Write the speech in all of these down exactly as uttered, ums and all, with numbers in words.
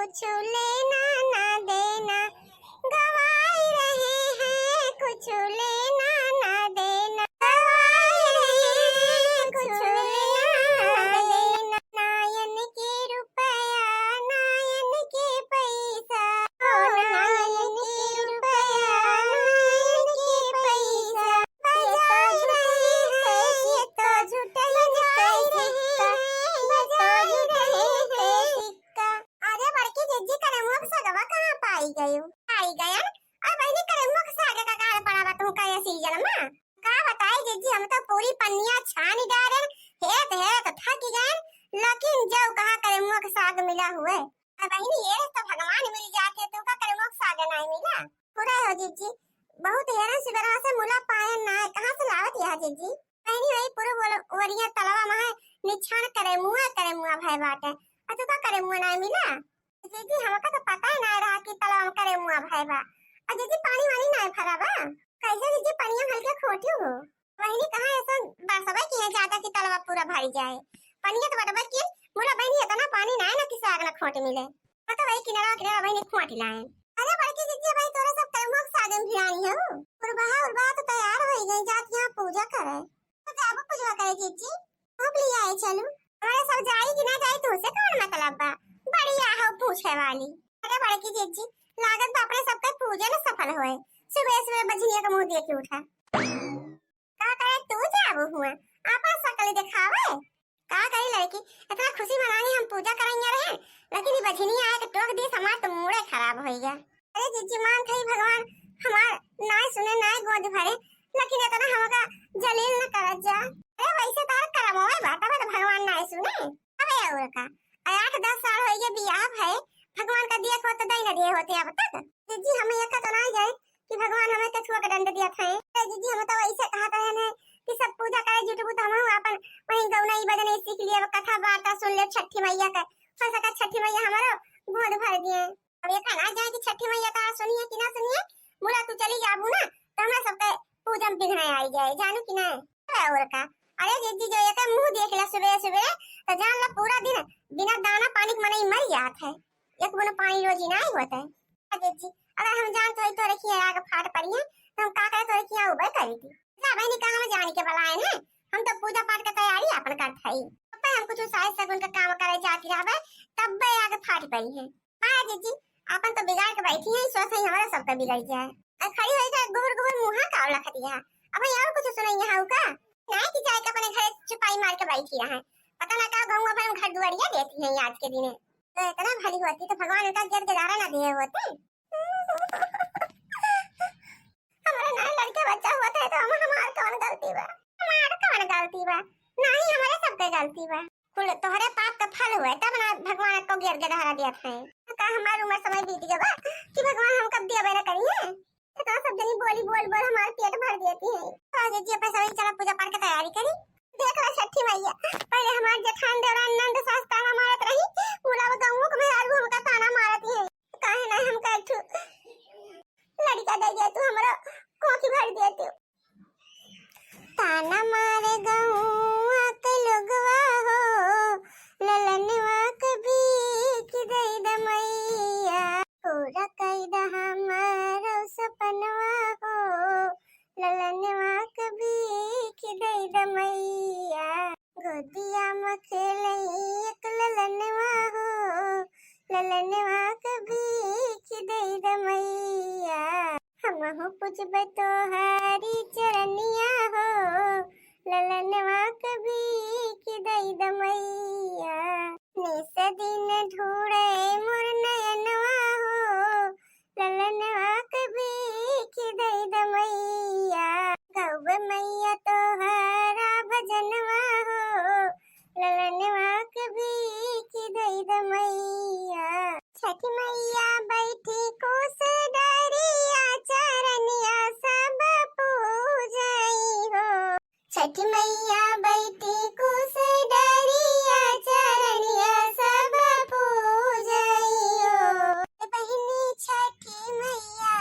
कुछ लेना ना देना, गंवाई रहे हैं, कुछ लेना ना देना, गंवाई रहे हैं, कुछ लेना ना देना। नायन के रुपया, नायन के पैसा, ओ नायन के रुपया, नायन के पैसा, बजाई रहे हैं, ये तो झूठा ही बजाई रहे हैं, बजाई रहे हैं। का? अरे बड़की जिज्जी, करेमुआ के सगवा कहाँ पाई गयू? पाई गयन? अरे बहिनी, करेमुआ के साग का गाड़ पड़ा बा तुमका ये सीजन में? का बताई जिज्जी, हम तो पूरी पन्निया छानी डारेन, हेरत हेरत थक गयन, लेकिन जौ कहाँ करेमुआ के साग मिला हुए। अरे बहिनी, ये तो भगवान मिल जाते, तुमका करेमुआ के साग नाहीं मिला? पूरा हो जिज्जी, बहुत हेरन सुबेरवा से मुला पायन ना, कहाँ से लावत यह जिज्जी? बहिनी, वही पूरब ओर-, ओरिया तलवा में है, निछान करेमुआ, करेमुआ भय बाटे। आ तुका करेमुआ नाहीं मिला? जिज्जी, हमका तो पता ही नाहीं रहा कि तलवा में करेमुआ भय बा। आ जिज्जी, पानी वानी नाहीं भरा बा? कैसे जिज्जी, पनिया भर के खोटियो हो? बहिनी, कहाँ ऐसा बरसबे की है ज्यादा कि तलवा पूरा भर जाए? पनिया तो बटबे की, मुला बहिनी, इतना पानी नाहीं ना कि साग ना खोट मिले। पता वही किनारा, किनारा वही खोट लाए। अरे बड़की जिज्जी, भाई तोरा सब करेमुआ के साग में भिड़ानी है हो। उर्बा, उर्बा तो तैयार हो गई, जात यहाँ पूजा करे। तो जाबो पूजवा करे जिज्जी, खूब लिया है, चलू। हमारे सब जाई कि ना जाई, तुमसे कौन मतलब बा? बढ़िया हो पूछे वाली। अरे बड़की जिज्जी, लागत बा अपने सबके पूजे में सफल होए। सुबह सुबह बझिनिया का मुंह देख के उठा। का करे तू जाबू हुआ, आपन शकल दिखावे? का करी लड़की, इतना खुशी मनानी हम पूजा करैया रहे, लेकिन ये बझिनिया आए के टोक दिस, हमार तो मूडे खराब हो गया। अरे जिज्जी, मान थई भगवान हमार नाय सुने, नाय गोद भरे, लेकिन इतना हमका जलील न करत जा। अरे वैसे तार करम होए बा, तबे तो भगवान नाय सुने। अबे और का, अरे आठ दस साल हो गए बियाह भए, भगवान का दिया को तो दई न दिए होते अब तक। जिज्जी, हम एक तो नाय जाए कि भगवान हमें कछुआ के दंड दिया था। अरे जिज्जी, हम तो वैसे कहा था ने कि सब पूजा करे जुटबू तो हम आपन वहीं गौना ई बजने सीख लिए, अब कथा वार्ता सुन ले छठी मैया का, हो सका छठी मैया हमारो गोद भर दिए। अब ये कहना जाए कि छठी मैया तारा सुनिए कि ना सुनिए, मुला तू चली जाबू ना तो हमरा सबके पूजा में विघ्न आई जाए, जानू कि ना? अरे और का, अरे जिज्जी जो एक मुंह देख ला सुबह सुबह तो जान ला पूरा दिन बिना दाना पानी के मनई मर जात है, एक बूंद पानी रोजी ना होत है। अरे जिज्जी, अगर हम जान तो तोरे खिया आग फाट पड़ी है तो हम का करे तोरे खिया उबे करी थी। जा बहनी, का हम जाने के बलाए हैं, हम तो पूजा पाठ का तैयारी अपन करत हई। अब हम कुछ साइज सगुन का काम करे जाती रहबे, तब बे आग फाट पड़ी है। हाँ जिज्जी, आपन तो बिगाड़ के बैठी हैं, सोच है हमारा सबका बिगड़ जाए। आ खड़ी होई के गुबुर गुबुर मुँहा का लखत यहाँ। अब ये और कुछ सुनाई यहाँ का? नहीं कि जाए के अपने घरे चुपाई मार के बैठी रहे। पता ना का गौवा भर में घर दुआरिया देती हैं आज के दिने। तो इतना भली होती तो भगवान उनका गिर गजारा ना दिए होते। हमारे ना लड़के बच्चा हुआ था तो हम, हमार कौन गलती बा? हमार कौन गलती बा? नहीं, हमारे सबके गलती बा। कुल तोहरे पाप का फल हुए, तब ना भगवान को गिर गजारा दिया था। तो का हमार उम्र समय बीत गया बा कि भगवान हमका दिया बेरा करिए? इतना सब जनी बोली बोल बोल हमार पेट भर देती है। तो आज जी अपने सभी चला पूजा पाठ की तैयारी करी। देख ला छठी मैया, पहले हमार जेठान देवरान नंद सास ताना मारत रही, मुला वो गौमुख में आज हमका ताना मारत है। काहे ना हमका एक ठो लड़का दे दे तू, हमरा कोखी भर दे तू। ताना मारे गौवा के लोगवा हो, ललनवा के भीख दे द मैया। पूरा कई द हमारो सपनवा हो, ललनवा के भीख दे द मैया। गोदिया में खेले एक ललनवा हो, ललनवा के भीख दे द मैया। हमहू पूजबे तोहारी चरनिया हो, ललनवा के भीख दे द मैया। निस दिन ढूंढे मोर नयनवा हो, ललनवा के भीख दे द मैया। गौब मैया तोहरा भजनवा हो, ललनवा के भीख दे द मैया। छठ मैया बैठी कोस डरिया, चरनिया सब पूजई हो। छठ मैया बैठी कोस डरिया, चरनिया सब पूजई हो। बहिनी छठी मैया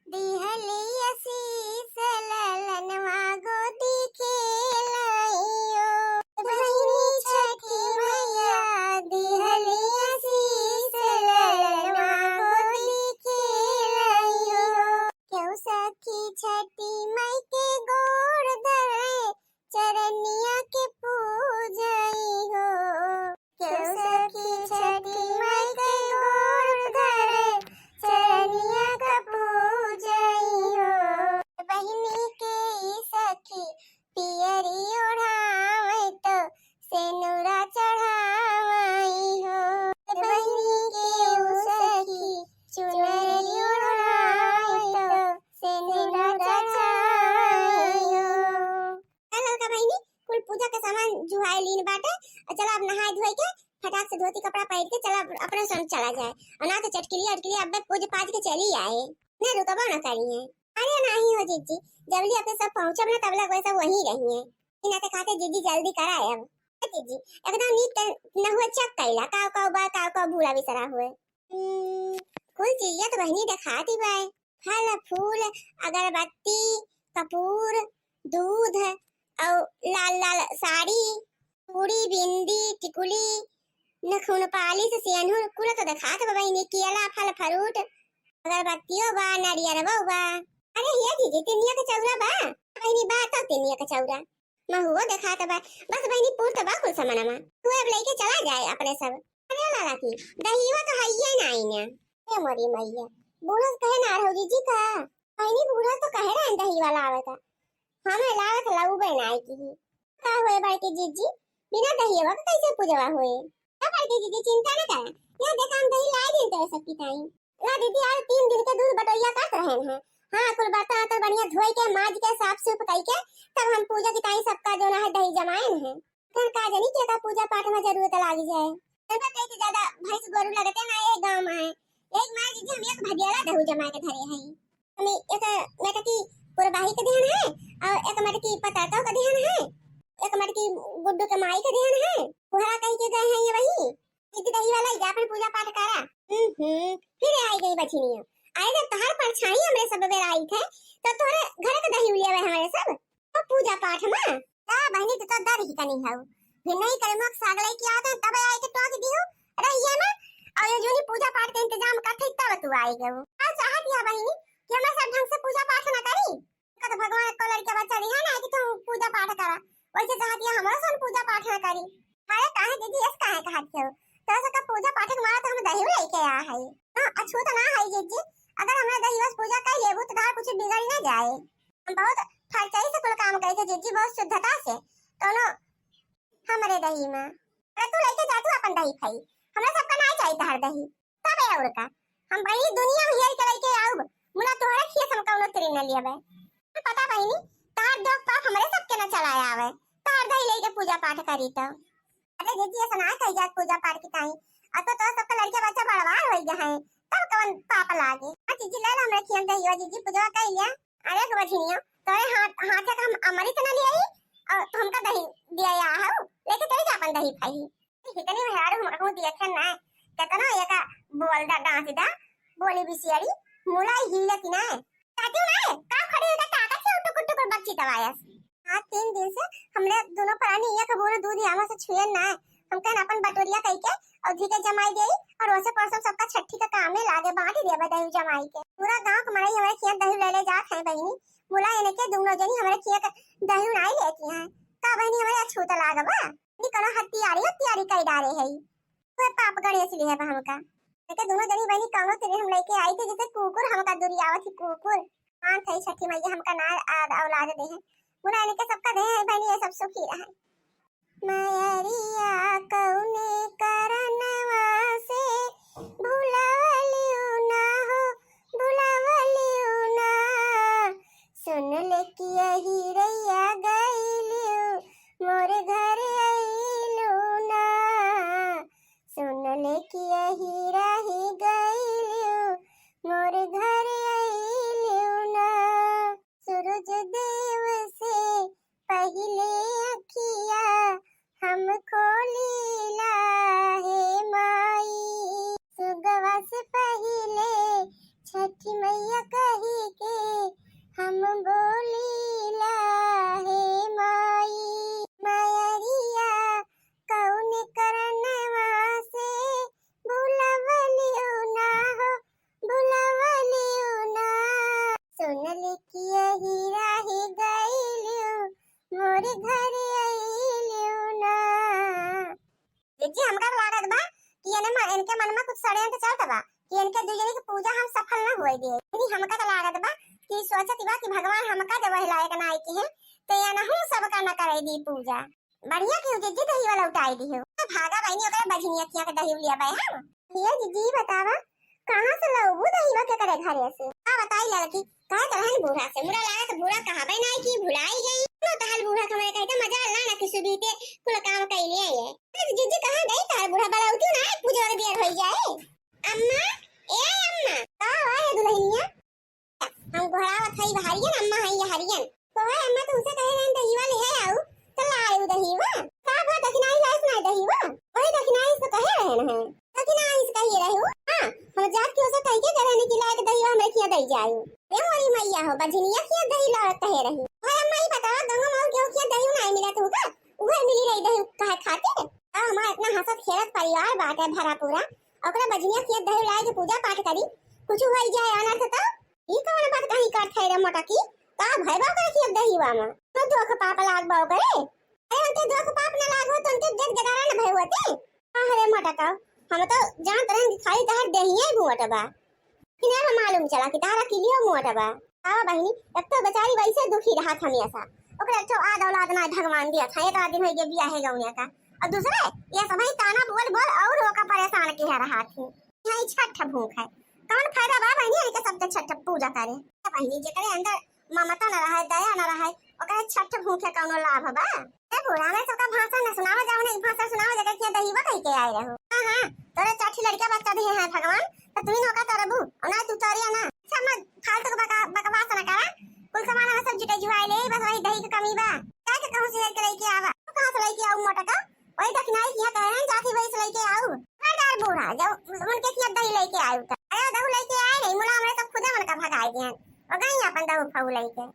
दिहली आशीष, ललनवा गोदी खेलाइयो। बहिनी छठी मैया दिहली आशीष, ललन धोती कपड़ा पहिर के चला, अपने संग चला जाए, और ना तो चटकिलिया अटकिलिया अब्बे पूज पाज के चली आए, ना रुकबो ना करिए। अरे नाही हो जिज्जी, जबली अपने सब पहुँचब ना तबला कोई सब वहीं रहिए। इना ते खाते जिज्जी जल्दी कराए अब। ए जिज्जी, एकदम नीक ते न हुए चेक कैला, काव काव बा, काव काव भूला बिसरा हुए। हम्म, कुल चीजिया तो बहिनी देखाती बाय। फल फूल, अगरबत्ती, कपूर, दूध, और लाल लाल साड़ी, चूड़ी, बिंदी, टिकुली, नखून पालिश, सेनुर, कुल तो देखात बा बहिनी। केला, फल फ्रूट, अगरबत्तियो बा, नारियरवो बा। अरे हिया जिज्जी, तिनिया के चौरा बा? बहिनी बा तो तिनिया के चौरा। महुओ देखात बा। बस बहिनी, पूर तो बा कुल सामानमा। तू अब लेके चला जाए अपने सब। अरे लाला की, दहिवा तो हइये नाई ना। ए मोरी मैया, बूढ़ा से कहे ना रहो जिज्जी का? बहिनी, बूढ़ा तो कहे रहे दहिवा लावे का। हमें लावे के लाऊ बे नाई की। का हुए बड़की जिज्जी, बिना दहिवा के कैसे पूजवा हुए? का बड़की जिज्जी, चिंता न करा, यहाँ देखा हम दही लाई दिन तेरे सबकी ताई। ला दीदी, आज तीन दिन के दूध बटोइया करत रहेन है। हाँ, कुल बर्तन वर्तन बढ़िया धोई के, माज के, साफ सूफ कई के, तब हम पूजा की ताई सबका जो ना है दही जमाएन है। फिर का जानी के का पूजा पाठ में जरूरत लागी जाए। तब कही के ज्यादा भैंस गोरू लगते ना ये गाँव में है। एक मार दीदी, हम एक भदियाला दहू जमा के धरे हैं। हम एक मटकी पुरबाही के देहन है, और एक मटकी पतातो के देहन है, एक मटकी गुड्डू के माई के देहन है। फुहरा कही के गए हैं ये वही। इतनी दही वाला जा अपन पूजा पाठ करा। हम्म, फिर आई गई बछिनिया। अरे जब तोहार परछाई हमरे सब बेरा आई थे, तो तोहरे घर के दही उलिया हमारे सब। तो पूजा पाठ में। का बहिनी, तू तो डर ही कनी हऊ। फिर नहीं करे मुख सागले की आते तब आई के टोक दियो। अरे ये में, और ये जोनी पूजा पाठ के इंतजाम करते तब तू आई गऊ। का चाहत या बहिनी कि हमरा सब ढंग से पूजा पाठ ना करी? का तो भगवान को लड़का बच्चा दिया ना कि तू पूजा पाठ करा, वैसे चाहत या हमरा सन पूजा पाठ ना करी। अरे काहे दीदी, ऐस काहे कहत हो? तो सबका पूजा पाठ के मारा तो हम दही लेके आ है। हाँ, अछूत ना है जिज्जी, अगर हमरा दही बस पूजा कर लेबू तो तार कुछ बिगड़ ना जाए। हम बहुत फरचाई से कुल काम करे थे जिज्जी, बहुत शुद्धता से। कौनो हमरे दही में। अरे तू लेके जा तू अपन दही खाई, हमरा सबका ना चाहिए तहार दही। तब ए और का, हम बड़ी दुनिया में हेर के लेके आउब, मुला तोहरे खिया से हम कौनो तेरे न लियबे। पता बहिनी, तार जोग पाप हमरे सबके न चलाया आवे, तार दही लेके पूजा पाठ करी तो। अरे दीदी, ऐसा ना कही जात पूजा पाठ की ताई। अब तो तोर सबके लड़के बच्चा बड़वार हो गए हैं, तब कौन पाप लागे? हाँ जीजी, ले लो हमरे खियन दहिया जीजी, पूजवा कर लिया। अरे एक बझिनिया, तोरे हाथ, हाथे का हम अमृत न लियाई और तू हमका दही दिया या हऊ, लेके चली जा अपन दही खाई। इतनी मेहरारू हम कहूँ दिया थे ना, कितना एका बोल दा, डांस दा, बोली बिसियारी, मुलाई हिलत ना। चाची ना, का खड़ी होकर ताकत से टुकुर टुकुर बच्ची दवायस। आज तीन दिन से हमरे दोनों प्राणी एक बूंद दूध यहाँ से छुए ना है। हम कहन अपन बटोरिया कई के और धी के जमाई देई और वैसे परसों सबका छठी का काम में लागे बांट दिया बा दही जमाई के। पूरा गांव के मड़ई हमारे खिया दही ले ले जात है बहिनी। मुला इनके दोनों जनी हमारे खिया के दही उनाई लेती हैं। का बहिनी हमारे अछूत लाग बा? नी कौनो हत्यारी, हत्यारी कई डारे है। कोई पाप गणेश लिहे बा हमका। लेकिन दोनों जनी बहिनी कौनो तेरे हम लेके आई थे, जैसे कुकुर हमका दुरियावत ही कुकुर। मान थे छठी मैया हमका ना आद औलाद दे है। मुला इनके सबका दे है बहिनी, ये सब सुखी रहे। मयरिया कौने करनवा से भुलवलियो ना हो, भुलवलियो ना। सुन ले कि अहिरैया गइलियो, मोर घर अइलू ना। सुन ले कि अहिरा ही गइलियो, मोर घर अइलियो ना। सूरज देव से पहिले अखिया हम खोलीला हे माई। सुगवा से पहिले छठी मैया कही के हम बोलीला हे माई। मयरिया कौन करनवा से भुलवलियो ना हो, भुलवलियो ना। सुन ले कि अहिरा ही गइलियो, मोर घर अइलियो ना। जीजी, हमका तो लागत बा कि एने म-, इनके मन में कुछ षड्यंत्र चलत बा कि इनके दुई जने की पूजा हम सफल न होए दे। लेकिन हमका तो लागत बा कि सोचत बा कि भगवान हमका जब वही लायक ना आए के हैं, तो एनहू सबका न करे दी पूजा। बढ़िया कियो जीजी दही वाला उठाई दी हो। तो भागा बहिनी ओकरे बझिनिया किया के दही लिया बे हम। ये जीजी बतावा, कहाँ से लउबू दही वा के करे घरे से? का बताई लड़की, कहे तो रहन बूढ़ा से, मुरा लागत बूढ़ा कहाबे नाई कि भुलाई गई। ना तहार बूढ़ा कमरे कहे तो मजा ना ना कि सुबीते कुल काम कइले है। अरे जीजी कहाँ गई तहार बूढ़ा, बलाउती ना है, पूजा के देर होई जाए। अम्मा, ए अम्मा, का है दुल्हनिया? हम घोड़ावत हई बहरियन, अम्मा हई यहरियन। तो है अम्मा, तुमसे कहे रहन दहिवा ले है आऊ, तो लाए उ दहिवा। का बा दखिनाई लाइस ना दहिवा? वही दखिनाई से कहे रहन है। दखिनाई से कहे रहू? हाँ, हम जात के उसे कह के करे नहीं कि लाए के दहिवा हमरे खिया दई जाऊ। ए मोरी मैया हो, बझनिया खिया दही लावत कहे रही। है अम्मा, ई बतावा, गंगा माऊ के खिया दही ना मिला तू का? उहे मिली रही दही कहे खातिर। आ हमार इतना हंसत खेलत परिवार बाटे भरा पूरा, ओकरा बझनिया खिया दही लाए के पूजा पाठ करी, कुछ होई जाए अनर्थ तो? ई कौन बात कहीं करत है रे मोटकी? का भय बा ओकरे खिया दही वा में? तो दुख पाप लाग बा ओकरे? अरे उनके दुख पाप न लाग हो तो उनके जग जगारा न भय होते। अरे मोटका, हम तो जानत रहन कि खाली तहर देहिए घूंघट बा। किनारा मालूम चला कि तारा किलियो मोट बा। आवा बहिनी, एक तो बेचारी वैसे दुखी रहत हमेशा, ओकरे एक ठो आद औलाद ना भगवान दिया था, एक आदमी है ये बिया है गौनिया का, और दूसरे ये सब ही ताना बोल बोल और ओका परेशान किया रहत ही। यहाँ छठ भूख है, कौन फायदा बा बहिनी इनके सबके छठ पूजा करे? ए बहिनी, जेकरे अंदर ममता न रहे, दया न रहे, ओकरे छठ भूखे कौनो लाभ बा? ए बूढ़ा, हमरे सबका भाषा न सुनावा जाओ, ना ई भाषा सुनावा, जेकर खिया दहिवा कह के आए रहो। हाँ, हाँ, तोरे चार ठे लड़का बच्चा दिए हैं भगवान, तो तू ही नौका तरबू, और ना तू तरिया ना। अच्छा, मत फालतू के बका-, बकवास ना करा, कुल सामान हम सब जुटे जुआए ले, बस वही दही के कमी बा। जाके कहूँ से हेर के लेके आवा। तू कहाँ से लेके आऊ मोटका? वही दखिनाई खिया कहे हैं, जाके वही से लेके आऊ। खबरदार बूढ़ा, जब उनके खिया दही लेके आऊ तो। अरे दहू लेके आए नहीं, मुला हमरे सब खुदे मन का भगाए दिए। वो गई अपन दहू फहू लेके।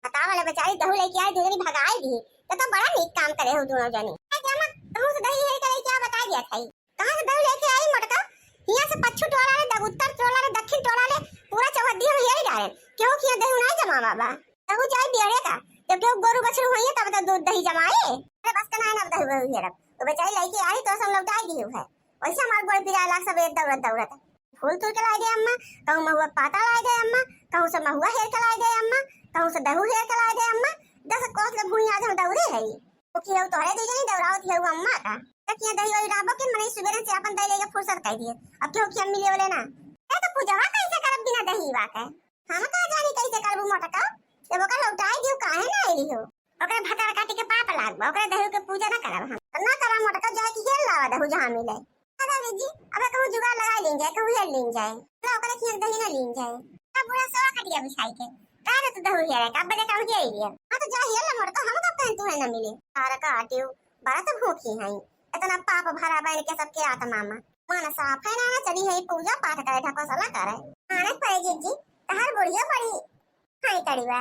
बतावा ले बेचारी, दहू लेके आई, दूसरी भगाई दी। तो, तो बड़ा नीक काम करे हो दोनों जनी। क्या, क्या मत कहूँ से दही है करे, क्या बता दिया था? कहाँ से दहू लेके आई मोटका? हियाँ से पच्छू टोला रे, दग-, उत्तर टोला रे, दक्षिण टोला रे, पूरा चौहद्दी हम यही डाले। क्यों किया दहू नहीं जमा बाबा? दहू जाए बियरे का, जब क्यों गोरू बछरू होइए तब तो दूध दही जमाए। अरे बस का ना, ना दहू वहू हेरब। तो बेचारी लेके आई तो सब लौटाई दी है। वैसे हमार गोड़ पिराए लाग सब एक दौड़त दौड़त। फूल तोड़ के लाई दे अम्मा, कहूँ महुआ पाता लाई दे अम्मा, कहूँ से महुआ हेर के लाई दे अम्मा, कहूँ से दहू हेर के लाई दे अम्मा। दस कोस ले भूइयाँ आज हम दौड़े हई। वो की हऊ तोहरे दे जानी दौड़ावत हऊ अम्मा का। तकिया दही वही राबो के मनई सुबेरे से अपन दही लेके फुर्सत कर दिए। अब क्यों की अम्मी ले बोले ना। ए तो पूजवा कैसे करब बिना दही बा के? हम का जानी कैसे करबू मोटका? जब ओकर लौटाई दियो काहे ना आइली हो? ओकरे भतार काटी के पाप लागबा, ओकरे दही के पूजा ना करब हम। ना करब मोटका, जाए कि हेर लावा दहू जहाँ मिले। अरे जी, अब कहूँ जुगाड़ लगा लीन जाए, कहूँ हेर लीन जाए। ना ओकरे खिया दही ना लीन जाए। अब पूरा सोआ खटिया बिछाई के। का रे तू दहू हेरे का, अब बजे कहूँ हेर लिया। हाँ तो जा हेर ला मोटका, हम कब कहें तू है ना मिले। अरे काटियो, बड़ा तो भूखी हैं। इतना पाप भरा बा इनके सबके आत्मा में। मन साफ है ना, ना चली है पूजा पाठ करे, ढकोसला करे। आने पड़े जीजी, तहार बुढ़िया बड़ी हाय तड़ीवा।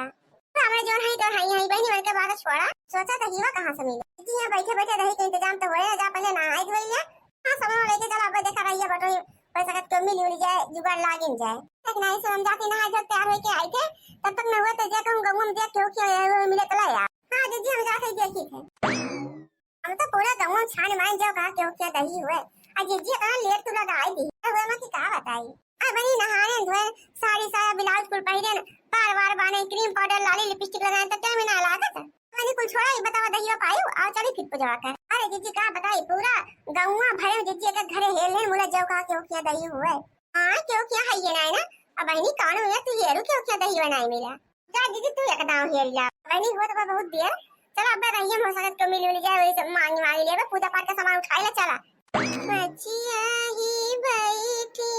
हमरे जोन हई तो हई, हई बहिनी, उनके बात छोड़ा। सोचा तो हीवा कहाँ से मिले? जी, यहाँ बैठे बैठे रही के इंतजाम तो होए, जा पहले नहाई धोई ले। हाँ, सामान लेके चला, अब देखा रहिए बटोही, पैसा का क्यों मिल उल जाए, जुगाड़ लागिन जाए। एक नहीं से हम जाके नहा धो तैयार होके आई थे, तब तक मैं हुआ तो जा कहूँ गंगू में जा क्यों क्यों है, वो मिले तो ला यार। हाँ दीदी, हम जाके देखी थे। हम तो पूरा गंगू छान मार जाओ कहा क्यों क्या दही हुए। आ जीजी इतना लेट तू लगा आई दी, हुए मैं कि का बताई। अब बनी नहाने धोए, साड़ी साया ब्लाउज कुल पहिरे, पार वार बाने, क्रीम पाउडर लाली लिपस्टिक लगाए, तो टाइम ना लागत। बनी कुल छोड़ा, ये बतावा दहिया पायू, आओ चली फिर पूजवा कर। अरे जीजी का बताई, पूरा गौवा भरे में जीजी एक घरे हेल है, मुला जाओ कहा क्यों क्या दही हुए। हाँ, क्यों क्या है ये ना, है ना? अब बहनी कौन मिला, तू हेरू क्यों क्या दही बनाई मिला? जा जीजी तू एक दाव हेल जा। बहनी हुआ तो बहुत देर, चला अब रहिए हो सकत को मिल मिल जाए, वही सब मांगी मांगी ले, पूजा पाठ का सामान उठाई ले, चला। बचिया ही बैठी